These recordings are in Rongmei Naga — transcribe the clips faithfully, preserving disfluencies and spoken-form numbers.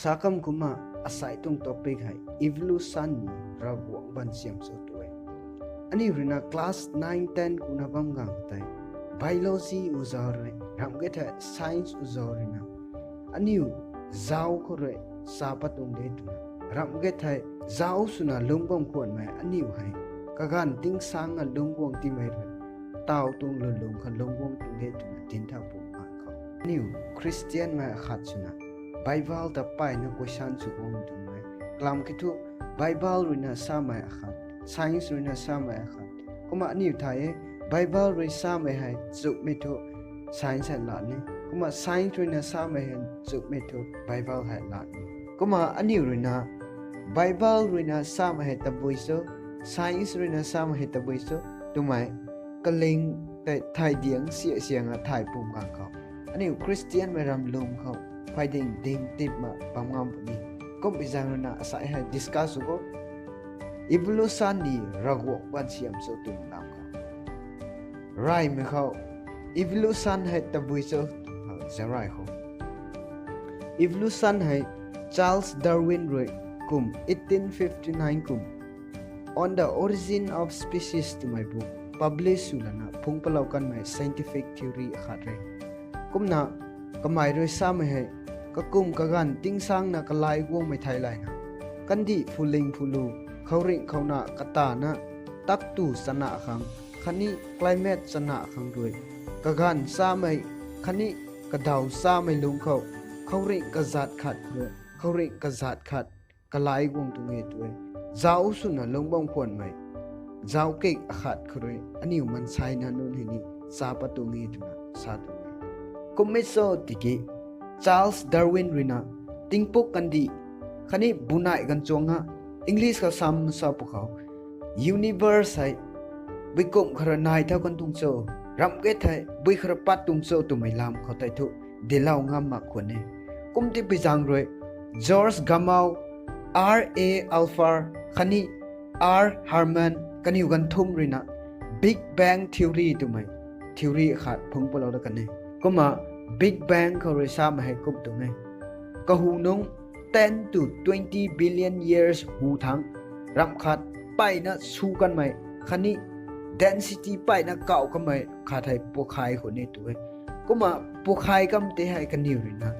Takam kumna asai tuang topic hei evolution ni Ravguangc baansiam cho tu e. Aniu ruina class nine, ten kuna bam gang tei biology uza rui ramh ge thei science uza ruina aniu zauc khou rui sa pat tuang de twna ramh ge thei zauc swna lungc bam khwanmei aniu hei kaganv tingsaeng na lungc guang timei rui taw tuang lwnlung khou lungc guang tuang de twna dinc thau pum ganv khou aniu Christianmei akhat swna Bible ta payna question sw guang twmei kalam kiu thu Bible ruina samei akhat, science ruina samei akhat. Kumna aniu thay e, Bible rui samei hei chumhmei thu science hei lat ni. Kumna science ruina samei hei chumhmei thu Bible hei lat ni. Kumna aniu ruina Bible ruina samei hei tabui cho, science ruina samei hei tabui cho twmei kaling tei thay diang sia siang a thay pum ganv khou aniu Christianmei ram lung khou phay ding ding tipna bam ngam puni. Kumpui zaeng ruina asai hei discuss sw khou evolution ni Ravguangc baansiam cho twna lam khou raymei khou evolution hei tabui cho twna zarai khou evolution hei Charles Darwin rui kum eighteen fifty-nine kum On the Origin of Species twmei book publish sw lana phungc palou kanmei scientific theory akhat re. Kumna kamei rui samei hei kakum kaganv tingsaeng na kalai guangmei thei layna kandih phuling phulu khouringh khouna katana taktu chana khang khatni climate chana khang rui kaganv chamei khatni kadaw chamei lungc khou khouringh kazat khat khou khouringh kazat khat kalai guang tuang e tu e. Zauc swna lungc bam khwanmei zauc kik akhat khou rui aniu maanseina nunc hei ni sa pat tuang e twna sa tuang e. Kummei cho tiki Charles Darwin ruina tingpuk kandih khatni bunai ganv chuang a English khou sam sa pwkhou universe hei bui kum khara nai thau kan tuang cho, ramh ge thei bui khara pat tuang cho twmei lam khou tei thu dinclou ngam mak khwan e. Kumtipui zaeng rui George Gamow, R A Alpert khatni R Harman kaniw ganv thumh ruina Big Bang Theory twmei theory akhat phungc palou da kan e. Kumna Big Bang khou rui samei hei kum tuang e. Kahu nungc ten to twenty billion years hu thangc ramh khat payna su kanmei khatni density payna kauh kanmei khat hei pukhay khwan e tu e. Kumna pukhay kam tei hei kaniw ruina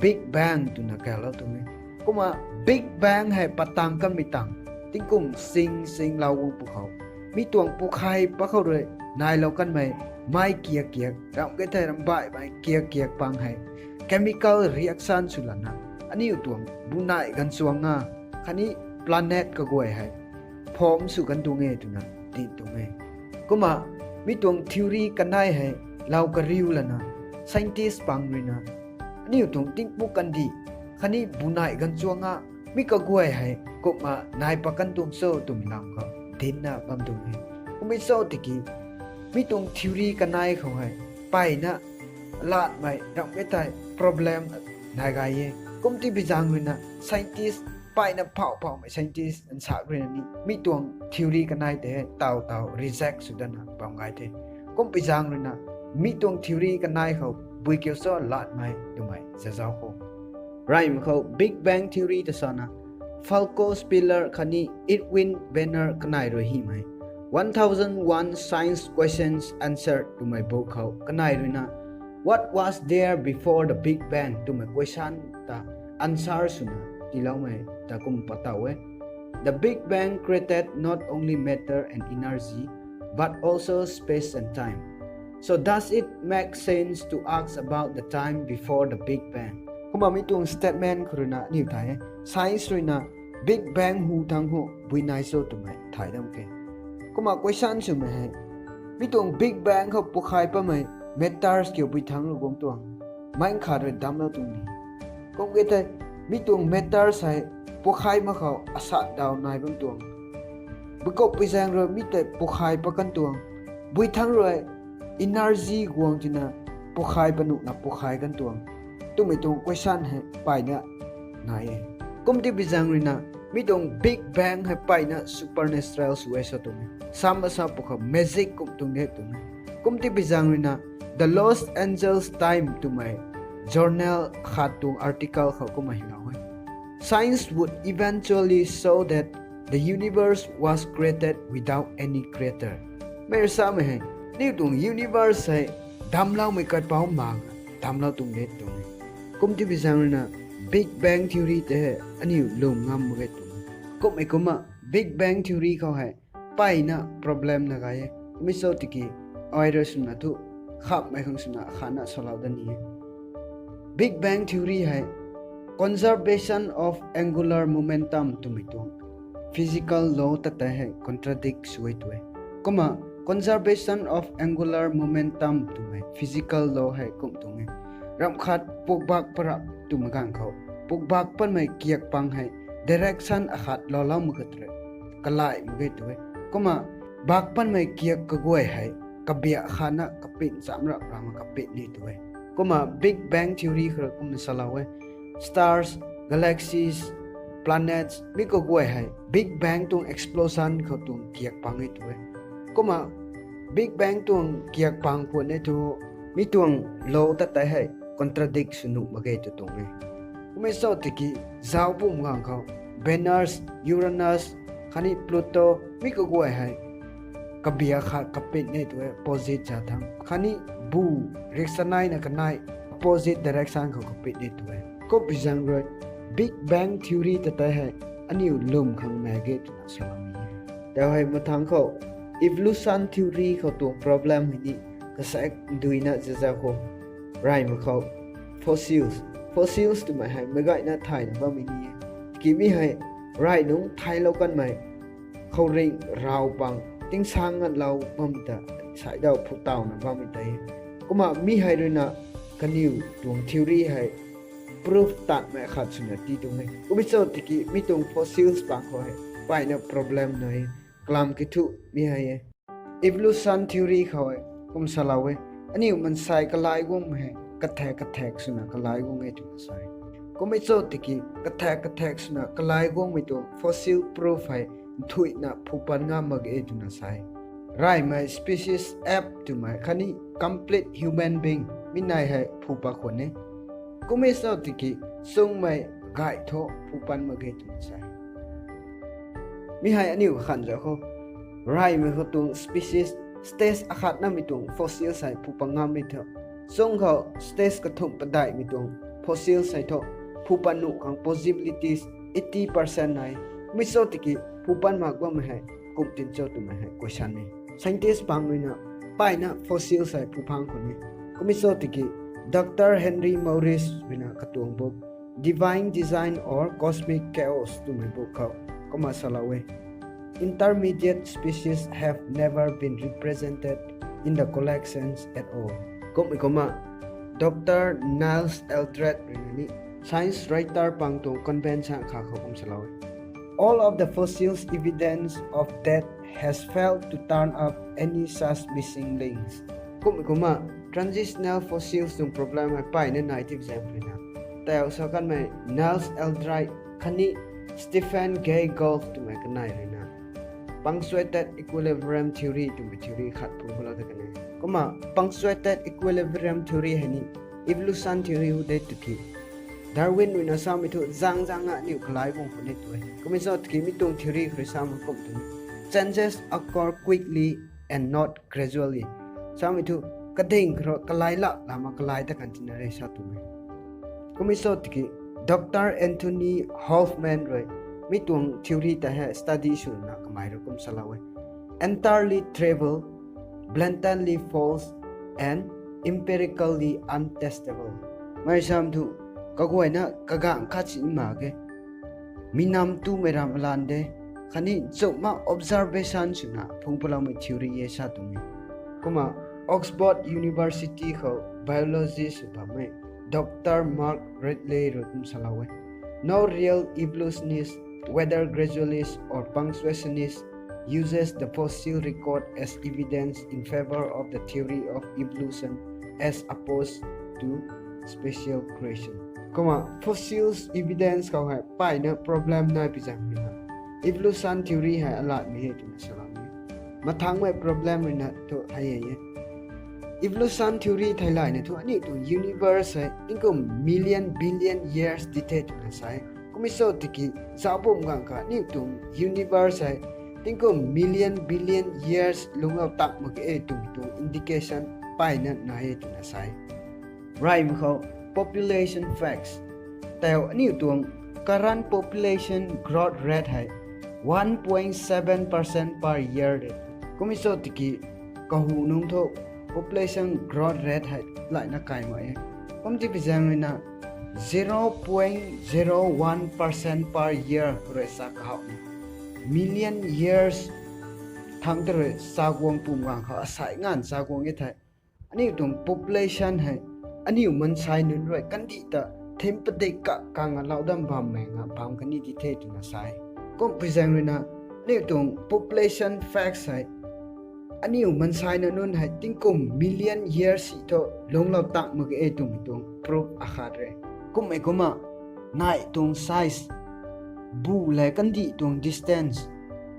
Big Bang twna kalou tuang e. Kumna Big Bang hei patang kanmei tang tingkum sing singlou guang pwkhou mi tuang pukhay pakhou rui nailou kanmei mei kiak kiak ramh ge thei ramh baihmei kiak kiak pang hei chemical reaction sw lana aniu tuang bunai ganv chuang a khatni planet kaguay hei form sw kan tuang e twna ding tuang e. Kumna mi tuang theory kanei hei lou kariu lana scientist pang ruina aniu tuang tingpuk kandih khatni bunai ganv chuang a mi kaguay hei kumna nai pat kan tuang cho twmei lam khou dincna bam tuang e. Kummei cho tiki mi tuang theory kanei khou hei payna latmei ramh ge thei problem nai gay e. Kumtipui zaeng ruina scientist payna phauh phaumei scientist nsak ruina ni mi tuang theory kanei tei hei taw taw reject sw dana bam gay the. Kumpui zaeng ruina mi tuang theory kanei khou bui kiu cho latmei twmei zazauc khou raymei khou Big Bang Theory ta sana Falco Spiller khatni Edwin Bernard kanei rui hymei One Thousand One Science Questions Answered twmei book khou kanei ruina What was there before the Big Bang twmei question ta answer swna tiiloumei ta kum pat taw e. The Big Bang created not only matter and energy, but also space and time. So does it make sense to ask about the time before the Big Bang? Kumna mi tuang statement khou ruina aniu thay e. Science ruina Big Bang hu thangc khou bui nai cho twmei thay dam khe. Kumna question swmei hei mi tuang Big Bang khou pukhay patmei matters kiu bui thangc rui guang tuang, meic khat rui damclou tuang ni. Kum ge thei mi tuang matters hei pukhay mak khou asat daw nai bam tuang. Bui kumpui zaeng rui mi tei pukhay pat kan tuang. Bui thangc rui energy guang tina pukhay pat nuhna pukhay kan tuang twmei tuang question hei payna nai e. Kumtipui zaeng ruina mi tuang Big Bang hei payna supernatural sw e sa tuang e. Sam asa pwkhou magic kum tuang de tuang e. Kumtipui zaeng ruina The Los Angeles Times twmei journal khat tuang article khou kumna hylou e. Science would eventually show that the universe was created without any creator. Mei rui samei hei, aniu tuang universe hei damcloumei kaipouc mang, damclou tuang de tuang e. Kum ti bi zaeng ruina Big Bang Theory tei hei aniu lwm ngam mak ge tuang e. Kummei kumna Big Bang Theory khou hei mpeyna problem na gay e. Kummei cho tiki, ai rui swna thu, khamhmei khang swna khatna salou dat ni e. Big Bang Theory hei conservation of angular momentum twmei tuang physical law ta tei hei contradict sw e tu e. Kumna conservation of angular momentum twmei physical law hei kum tuang e. Ramh khat pukbak para twmei ganv khou, pukbak patmei kiak pang hei direction akhat loulou mak ge tw rui, kalai mak ge tu e. Kumna bak patmei kiak kaguay hei kabiak khatna kapin chamc rap rana kapin ni tu e. Kumna Big Bang Theory khou rui kumna salou e, stars, galaxies, planets mi kaguay hei Big Bang tuang explosion khou tuang kiak pang e tu e. Kumna Big Bang tuang kiak pang khwan e thu, mi tuang law ta tei hei contradict sw nuh mak ge tu tuang e. Kummei cho tiki, zauc pum ganv khou Venus, Uranus khatni Pluto mi kaguay hei kabiak khat kapin e tu e, opposite za thangc. Khatni bu, riaksaneina kanei, opposite direction khou kapin e tu e. Kum bi zaeng rui Big Bang Theory ta tei hei aniu lwm khang nai ge twna salou ni e. Tau hei mathangc khou evolution theory khou tuang problem hei ni kasaek duina zaza khou, reymei khou fossils, fossils twmei hei meic gayna thayna bammei ni e. Tiki mi hei rey nungc thaylou kanmei khouringh rav pang tingsang nganlou bam ta, saidau phutawna bammei tei. Kumna mi hei ruina kaniw tuang theory hei proof tatmei khat swna tii tuang e. Kummei cho tiki mi tuang fossils pang khou hei mpeyna problem nai e. Kalam kiu thu mi hei e, evolution theory khou hei kum salou e, aniu mansei kalai guangmei hei kathak kathak swna kalai guang e twna sa e. Kummei cho tiki, kathak kathak swna kalai guangmei tuang fossil proof hei nthuihna phu pan ngam mak e twna sa e. Reymei species ape twmei khatni complete human being mi nei hei phu pat khwan e. Kummei cho tiki, chungmei gay thu phu pan mak ge twna sa e. Mi hei aniu kakhan zauc khou, reymei khou tuang species, stage akhatnamei tuang fossils hei phu pat ngammei thu, chung khou stage kathumh padeihmei tuang fossils hei thu phu pat nuh khang possibilities eighty percent nai. Mi cho tiki, phu pat mak bammei hei kum tin cho twmei hei question e. Scientist pang ruina mpeyna fossils hei phu phang khwan e. Kummei cho tiki, Doctor Henry Morris ruina katuang book Divine Design or Cosmic Chaos twmei book khou kumna salou e, intermediate species have never been represented in the collections at all. Kummei kumna, Doctor Niels Eldredge ruina ni science writer pang tuang convention kha khou kum salou e, all of the fossils evidence of death has failed to turn up any such missing links. Kummei kumna, transitional fossils tuang problem hei mpeyna nai tip zaeng ruina, tau sa kanmei Niels Eldredge khatni Stephen Jay Gould twmei kanei ruina punctuated equilibrium theory twmei theory khat phungc patlou ta kan e. Kumna punctuated equilibrium theory hei ni evolution theory hu de tiki, Darwin ruina samei thu zaeng zaeng na aniu kalai guang khwan e tu e. Kummei cho tiki, mi tuang theory khou rui samei kum tu, changes occur quickly and not gradually. Samei thu, kading khou rui kalai lak lana kalai ta kan tina re sa tu e. Kummei cho tiki, Doctor Anthony Hoffman rui mi tuang theory ta hei study swna kamei rui kum salou e, entirely trivial, blatantly false, and empirically untestable. Mei sam thu, kaguayna kagangv khat si mak ge, mi nam tumei ram lan de, khatni nchumhna observation swna phungc patloumei theory e sa tuang e. Kumna Oxford University khou biology sw bammei Doctor Mark Ridley rui kum salou e, no real evolutionist, whether gradualist or punctuationist, uses the fossil record as evidence in favor of the theory of evolution as opposed to special creation. Kumna fossils evidence khou hei mpeyna problem nai pi zaeng ruina, evolution theory hei alatmei e twna salou e. Mathangmei problem ruina thu hei e, evolution theory theilayna thu aniu tuang universe hei tingkum million billion years di the twna sa e. Kummei cho tiki, zauc bam ganv kha aniu tuang universe hei tingkum million billion years lungclou tak mak ge e twmei tuang indication payna nai e twna sa e. Reymei khou, population facts. Tau aniu tuang current population growth rate hei one point seven percent per year de. Kummei cho tiki, kahu nungc thu population growth rate hei layna kai mak e. Kum ti pi zaeng ruina zero point zero one percent per year rui sa kahawmei, million years thangc ta rui sa guang pum ganv khou asai nganv sa guang e thei, aniu tuang population hei aniu mansei nunc rui kandih ta thim padik kak kang alou dam bammei nga bam kani di the twna sa e. Kum pi zaeng ruina aniu tuang population facts hei aniu mansei na nunc hei tingkum million years si thu lungclou tak mak ge e twmei tuang proof akhat re. Kummei kumna, nai tuang size, bu le kandih tuang distance,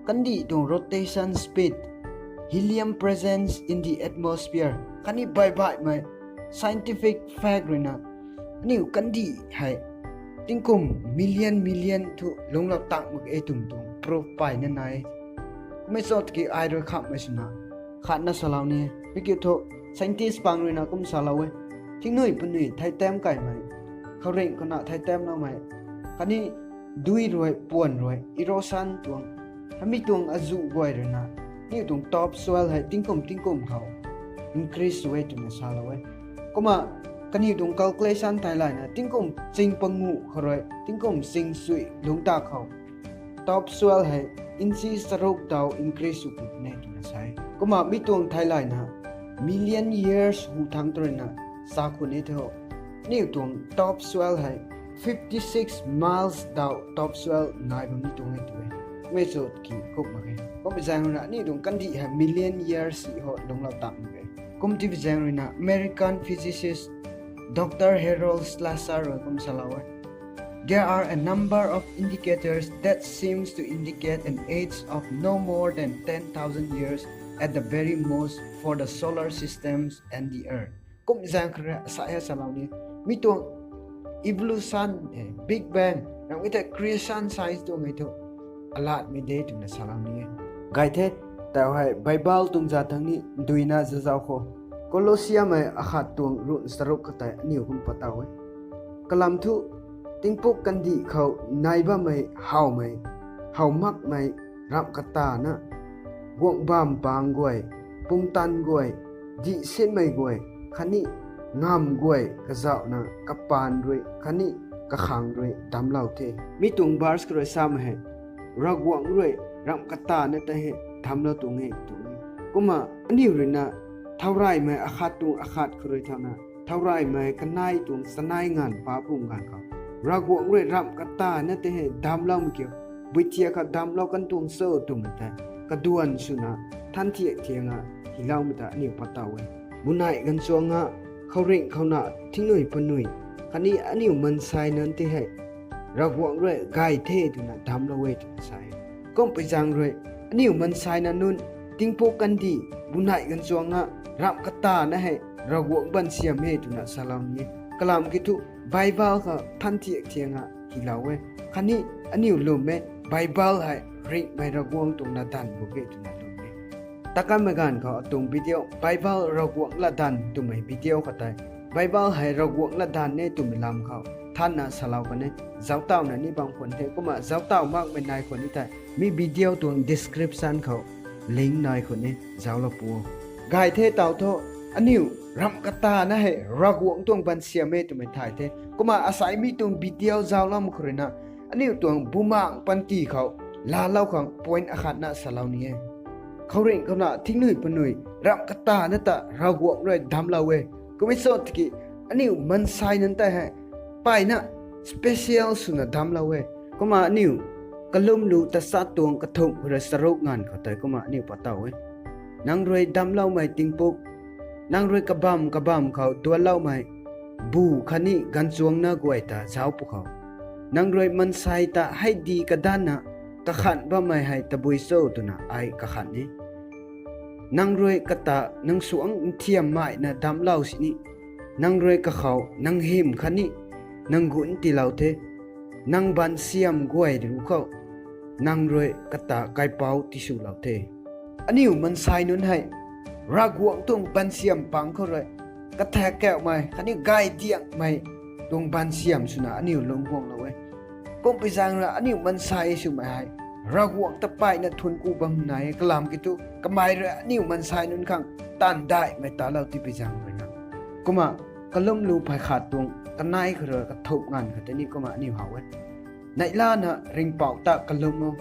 kandih tuang rotation speed, helium presence in the atmosphere khatni baih baihmei scientific fact ruina aniu kandih hei tingkum million million thu lungclou tak mak ge e twmei tuang proof payna nai e. Kummei cho tiki ai rui khamhmei swna khatna salou ni e. Pikiu thu, scientist pang ruina kum salou e. Thingnui punui thei tam kaimei, khouringh khouna thei tamloumei, khatni dui rui puan rui erosion tuang, hami tuang azuh guay ruina aniu tuang top soil hei tingkum tingkum khou increase sw e twna salou e. Kumna kaniw tuang calculation theilayna tingkum ching panguh khou rui tingkum ching sui lungc ta khou top soil hei inches charuk daw increase sw puni e twna sa e. Kumna mi tuang theilayna million years hu thangc ta ruina sa khwan e thu, aniu tuang top soil hei fifty six miles daw top soil nai bam ni tuang e tw e. Kummei cho tiki kum mak ge. Kummei zaeng ruina aniu tuang kandih hei million years si ho lungclou tak mak ge. Kum ti pi zaeng ruina American physicist Doctor Harold Slasser rui kum salou e. There are a number of indicators that seems to indicate an age of no more than ten thousand years at the very most for the solar systems and the Earth. Kum zaeng kha rui sa hei salou ni, mi tuang evolution, Big Bang, ramhmei tei creation science tuang e thu alatmei de twna salou ni e. Gay the, tau hei Bible tuang zat thangc ni duina zazauc khou, Colossaemei akhat tuang ruhna charuk kha tei aniw kum pat tow e. Kalam thu, tingpuk kandih khou nai bammei howmei, how makmei, ramh katana, guangh bam pang guay, pumtan guay, dihsinmei guay khatni ngamv guay kazauhna kapaan rui khatni kakhang rui damclou the. Mi tuang verse kha rui samei hei, Ravguangc rui ramh katana tei hei damclou tuang e tw e. Kumna aniw ruina thaureymei akhat tuang akhat khou rui thauna, thaureymei kanei tuang chanei nganv pa pum ganv khou, Ravguangc rui ramh katana tei hei damcloumei kiu, buithiak kha damclou kan tuang cho twmei tei kaduan swna than thiak thianga hyloumei ta aniw pat tow e. Bunei ganv chuang a, khouringh khouna, thingnui panui, khatni aniw mansei nunc tei hei Ravguangc rui gay the twna damclou e twna sa e. Kumpui zaeng rui, aniw mansei na nunc, tingpuk kandih, bunei ganv chuang a, ramh katana hei Ravguangc bansiam e twna salou ni e. Kalam kiu thu, Bible khou than thiak thianga hylou e. Khatni aniw lwm e, Bible hei ringhmei Ravguangc tuang latdanv bu e twna lwm e. Takanmei ganv khou atuang video Bible Ravguangc latdanv twmei video khou tei, Bible hei Ravguangc latdanv e twmei lam khou thanna salou kan e. Zauctawna ni bam khwan the, kumna zauctaw makmei nai khwan ni tei mi video tuang description khou link nai khwan e, zauclou pu. Gay the taw thu, aniw ramh katana hei Ravguangc tuang bansiam e twmei thay the. Kumna asei mi tuang video zaucloumei khou ruina, aniw tuang bumaengc panty khou laalou khang point akhatna salou ni e. Khouringh khouna, thingnui panui, ramh katana ta Ravguangc rui damclou e. Kummei cho tiki, aniw mansei nunc tei hei mpeyna special swna damclou e. Kumna aniw Kalumlu tachat tuang kathumh khou rui charuk nganv khou tei kumna aniw pat tow e. Nang rui damcloumei tingpuk, nang rui kabamv kabamv khou duanloumei bu khatni ganvchuangna guay ta zauc pwkhou, nang rui mansei ta hei di kadanna kakhan bammei hei tabui cho twna ai kakhan e. Nang rui kata nang suangc nthiam maina damclou sini, nang rui kakhou nang hym khatni nang gun tiilou the. nang baansiam guay ru khou nang rui kata kaipouc tiswlou the. Aniu maansei nunc hei Ravguangc tuang baansiam pang khou rui kathak kauhmei khatni gaydiangmei tuang baansiam swna aniu lungc guanglou e. Kumhpui zaeng rui aniu maansei swmei hei Ravguangc ta peyna thuancku bam nai e. Kalam kiu thu kamei rui aniu maansei nunc khang taanv daihmei talou tipui zaeng ruina, kumna Kalumlu phey khat tuang kanei khou rui kathumh nganv khat tei ni kumna aniu how e: Neihlana ringhpouc ta kalum o,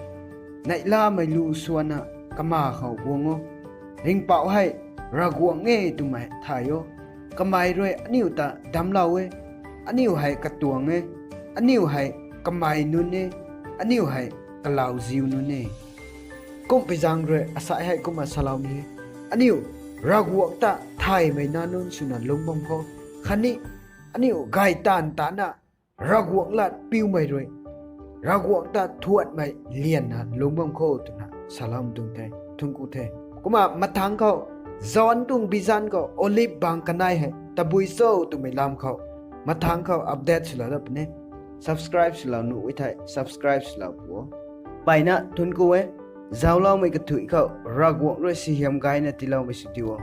neihlamei lu swanna kama khou guang o. Ringhpouc hei Ravguangc e twmei thay o. Kamei rui aniu ta damclou e. Aniu hei katuang e. Aniu hei kamei nunc e. Aniu hei kalauziu nunc e. Kumhpui zaeng rui asei hei kumna salou ni e: Aniu Ravguangc ta thaymei nac nunc swna lungc bam khou, khatni aniu gay taanv tana Ravguangc lat piumei rui Ravguangc ta thuanmei lianna lungc bam khou twna salou tuang the. Thuancku the. Kumna mathangc khou John tuang bizanc khou Olive bang kanei hei tabui cho twmei lam khou mathangc khou update swlou dat puni. Subscribe swlou nuh e thei subscribe swlou pu o. Mpeyna thuancku e. Zaucloumei kathuic khou Ravguangc rui suaihiam gayna tiiloumei sw diu o.